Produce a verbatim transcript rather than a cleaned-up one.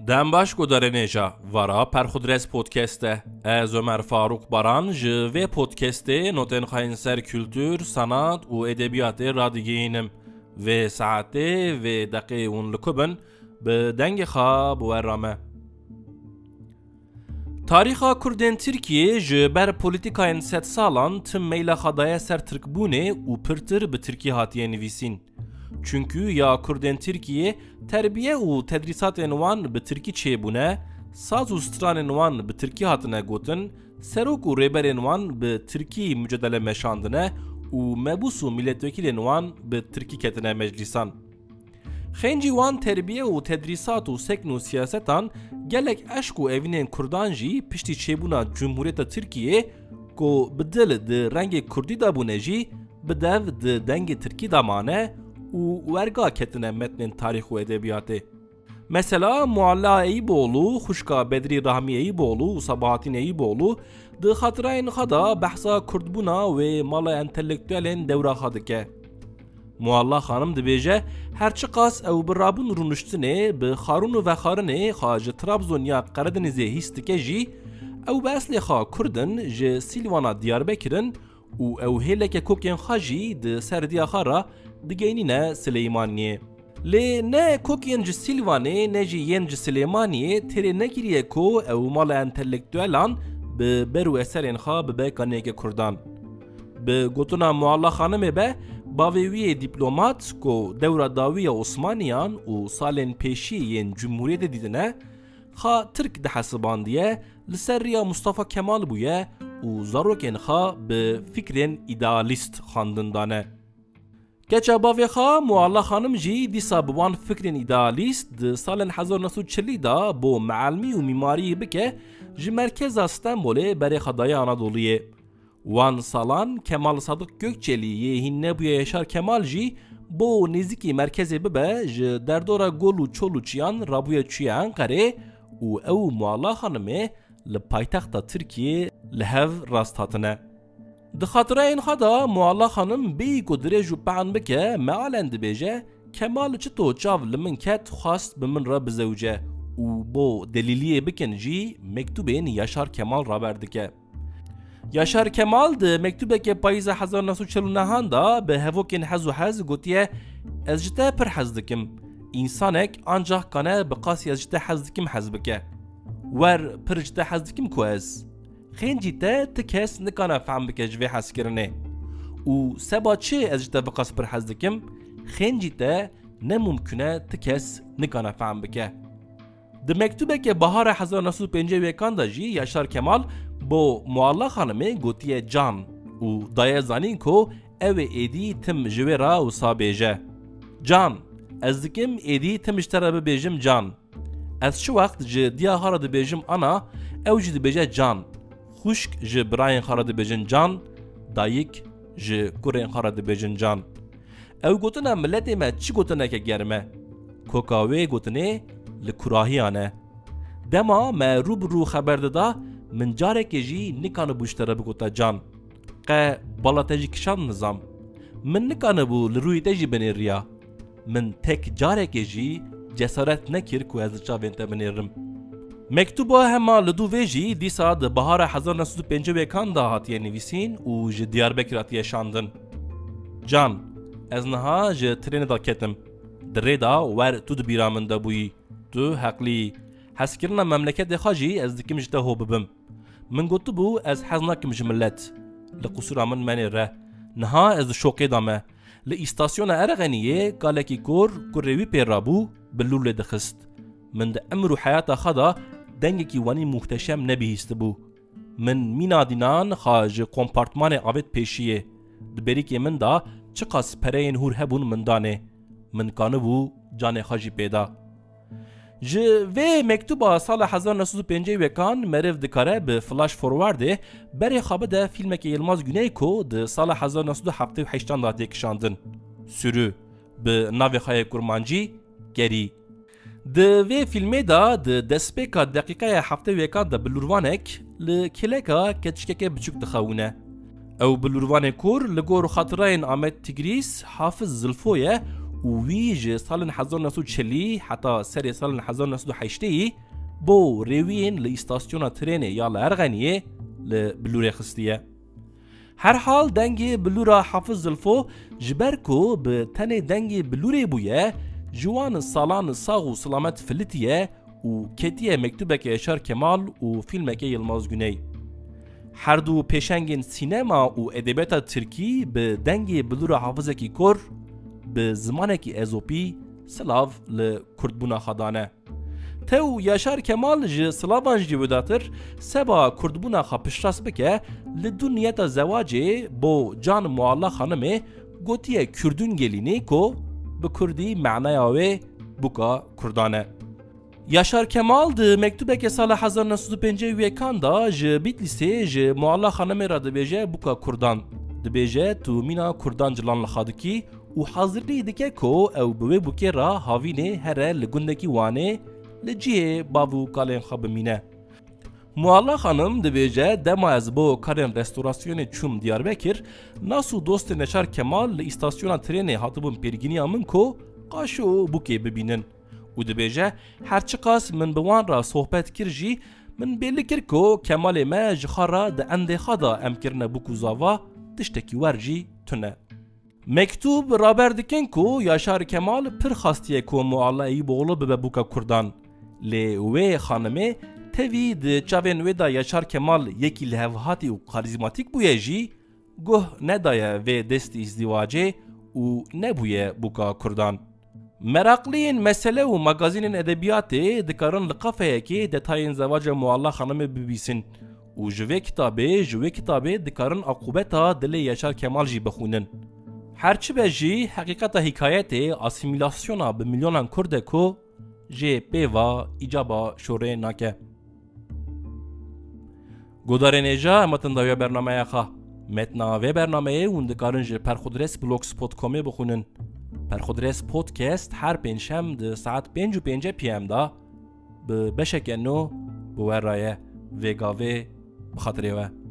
Dem baş guhdarên hêja, vara Perxudres Podcast e. Ez Ömer Faruk Baran ji vê podcastê notên xwe yên ser kultur, sanat û edebiyatê radigihînim. Vê saetê, vê deqê hûn li ku bin, bi dengê xwe bi we re me. Tarîxa Kurdên Tirkiyê ji ber polîtîkayên sedsalan tim meyla xwe daye ser tirkbûnê û pirtir bi tirkî hatiye nivîsîn. Çunkî ya Kurdên Tirkiyê terbiye û tedrîsatên wan bi tirkî çêbûne, saz û stranên wan bi tirkî hatine gotin, serok û rêberên wan bi tirkî mucadele meşandine û mebûs û mîletvekîlên wan bi tirkî ketine meclîsan. Xêncî wan terbiye û tedrîsat û sekn û siyasetan gelek eşq û evînên Kurdan jî piştî çêbûna Cumhuriyeta Tirkiyê ku bi dil di rengê Kurdî de bûne jî bi dev di dengê Tirkî de mane û werga ketine metnên tarîx û edebiyatê. Mesela Mualla Eyüboğlu, xwişka Bedrî Rahmî Eyüboğlu û Sabahatîn Eyüboğlu di xatirayên xwe de behsa kurdbûna wê mala entelektuelên dewra xwe dike. Mualla Xanim dibêje, her çiqas ew bi rabûn rûniştinê, bi xarûn û vexarinê xwe ji Trabzon ya Qeredenîzê hîs dike jî, ew bi eslê xwe kurd in, ji Sîlwana Diyarbekir in û ew hêleke kokên xwe jî di ser diya xwe re digeynîne Silêmaniyê. Lê ne kok yên ji Sîlwanê ne jî yên ji Silêmaniyê têrê nekiriye ku ew mala entelektuelan bi ber û eserên xwe bibe kaniyeke Kurdan. Bi gotina Mualla Xanimê be, bavê wî yê dîplomat ku dewra dawî ya Osmaniyan û salên pêşî yên Cumhuriyetê dîtine, xwe Tirk dihesibandiye, li ser riya Mustafa Kemal bûye û zarokên xwe bi fikrên îdealîst xwendin dane. Keça bavê xwe Mualla Xanim jî dîsa bi wan fikrên îdealîst di salên hezar neh sed û çilî de bo meelmî û mîmariyê bike, ji merkeza Stenbolê berê xwe daye Anadoluyê. Wan salan Kemal Sadık Gökçeli yê hîn nebûye Yaşar Kemal jî bo nêzîkî merkezê bibe, ji derdora gol û çol û çiyan rabûye çûye Enqerê û ew û Mualla Xanimê li paytexta Tirkiyê li hev rast hatine. Di xatireyên xwe de Mualla Xanim bêyî ku dirêj û pehan bike, mealen dibêje, Kemal çito çav li min ket, xwest bi min re bizewce û bo delîliyê bikin jî mektûbên Yaşar Kemal raber dike. Yaşar Kemal di mektûbeke payîza hezar neh sed û çel û nehan de bi hevokên hez û hez gotiye, Ez ji te pir hez dikim. Însanek ancax kane bi qasî ez ji te hez dikim hez bike. Wer pir ji te hez dikim ku ez. Xêncî te ti kes nikane fehm bike ji vê hezkirinê. Û seba çi ez ji te viqas pir hez dikim? Xêncî te ne mumkun e ti kes nikane fehm bike. Di mektûbeke bahara hezar neh sed û pêncî û yekan de jî Yaşar Kemal bo Mualla Xanimê gotiye can û daye zanîn ku ew ê êdî tim ji wê re wisa bêje. Can, ez dikim êdî tim ji te re bibêjim can. Ez çi wext ji diya xwe re dibêjim ana, ew jî dibêje can. Xwişk ji birayên xwe re dibêjin can, dayik ji kurên xwe re dibêjin can. Ew gotina miletê me çi gotineke germ e. Koka wê gotinê li kurahiyan e. Dema me rû bi rû xeber dida, min carekê jî nikanibû ji te re bigota can. Qe bala te jî kişand nizam. Min nikanibû li rûyê te jî binêriya. Min tek carekê jî cesaret nekir ku ez li çavên te binêrim. Mektûba hema li dû vê jî dîsa di bahara hezar neh sed û pêncî û yekan de hatiye nivîsîn û ji Diyarbekir hatiye şandin. Can, ez niha ji trênê de ketim. Di rê de wer tu di bîra min de bûyî. Tu heqlî yî. Hezkirina memleketê xwe jî ez dikim ji te ho bibim. Min gotibû ez hez nakim ji milet. Li qisûra min menê re. Niha ez di şoqê de me. Li îstasyona Erxeniyê kalekî kor kurê wî pê rabû, bi lûr lê dixist. Min di emir û heyata xwe de dengekî wanî muhteşem nebihîstibû. Min mîna dînan xwe ji kompartmanê avêt pêşiyê. Di berîkê min de çiqas pereyên hûr hebûn min danê. Min kanibû canê xwe jî pê da. Ji vê mektûba sala hezar neh sed û pêncî û yekan meriv dikare bi flash forwardê berê xwe bide fîlmeke Yilmaz Güney ku di sala hezar neh sed û heftê û heştan de hatiye kişandin. Sürü, bi navê xwe yê kurmancî Kerî. Di vê fîlmê de di destpêka deqîqeya heftê û yekan de bilûrvanek li kêleka keçikeke biçûk dixewine. Ew bilûrvanê kor li gor xatirayên Amed Tigrîs, Hafiz Zilfo ye û wî ji salên hezar neh sed û çelî heta serê salên hezar neh sed û heştê bo rêwiyên li îstasyona trênê ya li Erxeniyê li bilûrê xistiye. Herhal dengê bilûra Hafiz Zilfo ji ber ku bi tenê dengê bilûrê bûye, ji wan salan sax û silamet filitiye û ketiye mektûbeke Yaşar Kemal û fîlmeke Yilmaz Güney. Her du pêşengên sînema û edebiyata tirkî bi dengê bilûra Hafizekî kor, bi zimanekî ezopî silav li kurdbûna xwe dane. Tew Yaşar Kemal ji silavan jî wêdatir seba kurdbûna xwe piştrast bike, li du niyeta zewacê bo Can Mualla Xanimê gotiye Kürdün gelini ku bi kurdî manaya wê bûka kurdan e. Yaşar Kemal di mektubeke sala hezar neh sed û pêncî û yekan de ji Bitlîsê ji Mualla Xanimê re dibêje bûka kurdan. Dibêje tu mîna kurdan cilan li xwe dikî û hazirî dike ku ew bi wê bûkê re havînê here li gundekî Wanê li cihê bav û kalên xwe bimîne. Mualla Xanim dibêje dema ez bo karên restorasyonê çûm Diyarbekir, nas û dostên Yaşar Kemal li îstasyona trênê hatibûn pêrgîniya min ku qaşo bûkê bibînin. Û dibêje, her çiqas min bi wan re sohbet kir jî, min bêli kir ku Kemalê me ji xwe re di endê xwe de em kirine bûk û zava, tiştekî wer jî tune. Mektûb raber dikin ku Yaşar Kemal pir xastiye ku Mualla Eyûboğlu bibe bûka kurdan. Lê wê xanimê tevî di çavên wê de Yaşar Kemal yekî lihevhatî û karîzmatîk bûye jî, guh nedaye vê destî îzdîwacê û nebûye bûka kurdan. Meraqliyên mesele û magazînên edebiyatê dikarin li qafeyekê detayên zewaca Mualla Xanimê bibîsin û ji vê kitabê, ji wê kitabê dikarin aqûbeta dilê Yaşar Kemal jî bixwînin. Her çi be jî, heqîqeta hîkayetê asîmîlasyona bi milyonan Kurd e ku jê pê va îcaba şorê nake. Guhdarên hêja, em hatin dawiya bernameya xwe. Metna vê bernameyê hûn dikarin ji Perxudres blogspot komê bixwînin. Perxudres Podcast her pêncşem di saet pênc û pêncî P M de bi beşeke nû bi we re ye. Vê gavê bi xatirê we.